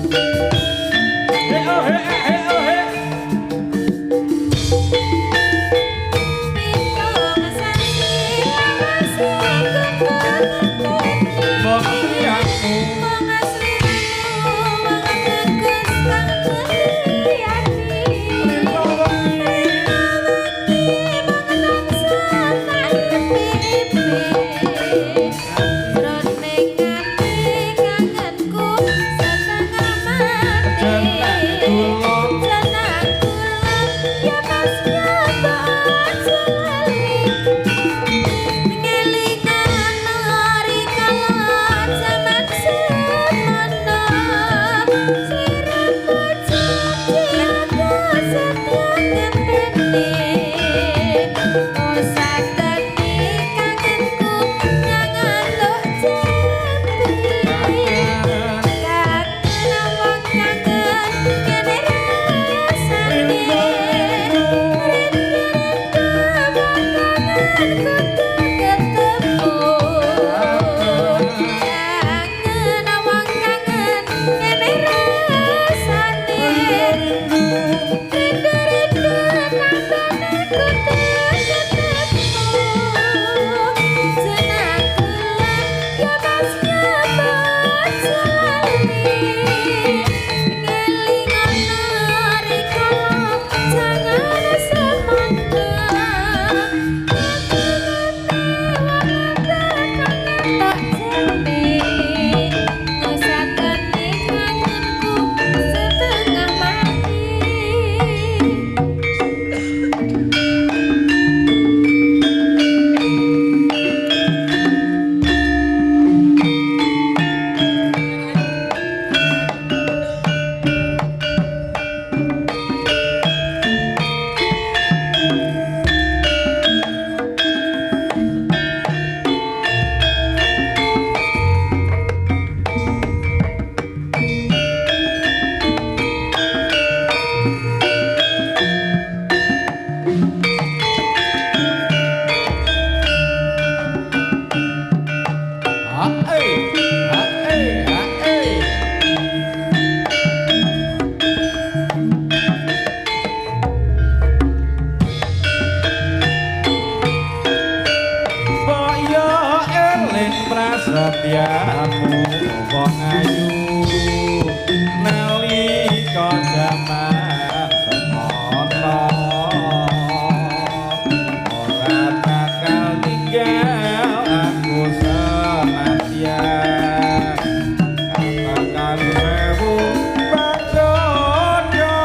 He oh he he oh he. Pitung sasi lawase kudu Mong sliramu. Mong sliramu wong bagus kang ati. Rino wengi. Mong tansah tak impi-impi. Jroning ati kangenku setengah mati. Jenak kula. Jenak kula ya Mas ya aja lali. Ngelingan rikala jaman semono. Sliramu janji aku setya ngenteni. Usakeni kangenku nyangan tok jepi. Kangen wong kangen kene rasane. Rindu rindu wong kangen kudu ketemu. Kangen wong kangen kene rasane. Rindu rindu tambane kudu ketemu. Jenak kula ya Mas ya aja lali. Ngelingono rikala jaman semono. Ngerti-ngerti wong kangen tok jepi. Ngusakeni kangenku setengah mati. Ha eh ha eh ha eh. Mbok yo eling prasetyamu wong ayu nalika jaman semono. Ora bakal ninggal aku senadyan katakan sewu pagodho.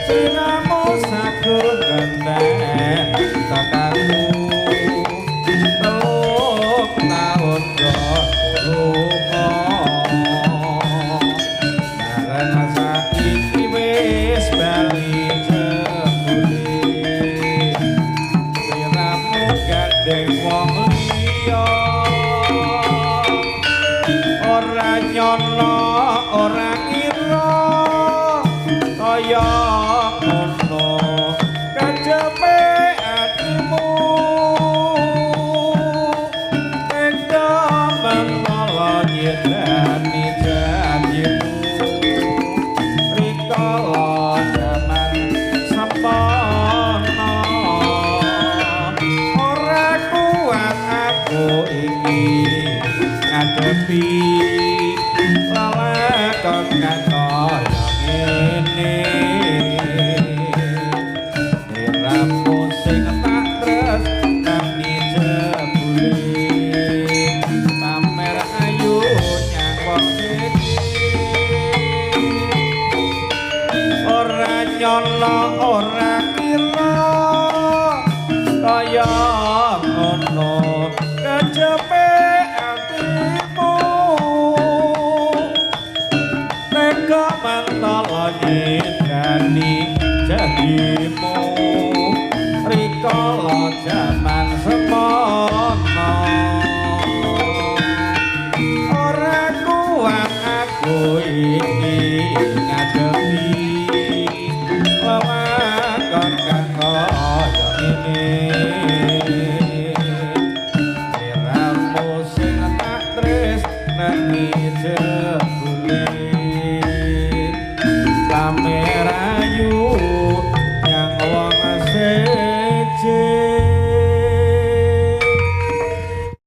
Sliramu saguh ngenteni tekaku 3 taun lunga. Bareng saiki wis bali jebule sliramu gandeng wong liya. Ora nyono ora ngira kaya ngono kajepe atimu. Tega mentala nyidani janjimu rikala jaman semono. Ora kuat aku iki ngadepi lelakon kang kaya ngene. Sliramu sing tak tresnani jebule pamer ayu nyang wong siji. Ora nyono ora kira kaya ngono kajepe atimu. Tega mentala nyidani janjimu rikala jaman semono. Ora kuat aku iki ngadepi lelakon kang kaya ngene. Sliramu sing tak tresnani jebule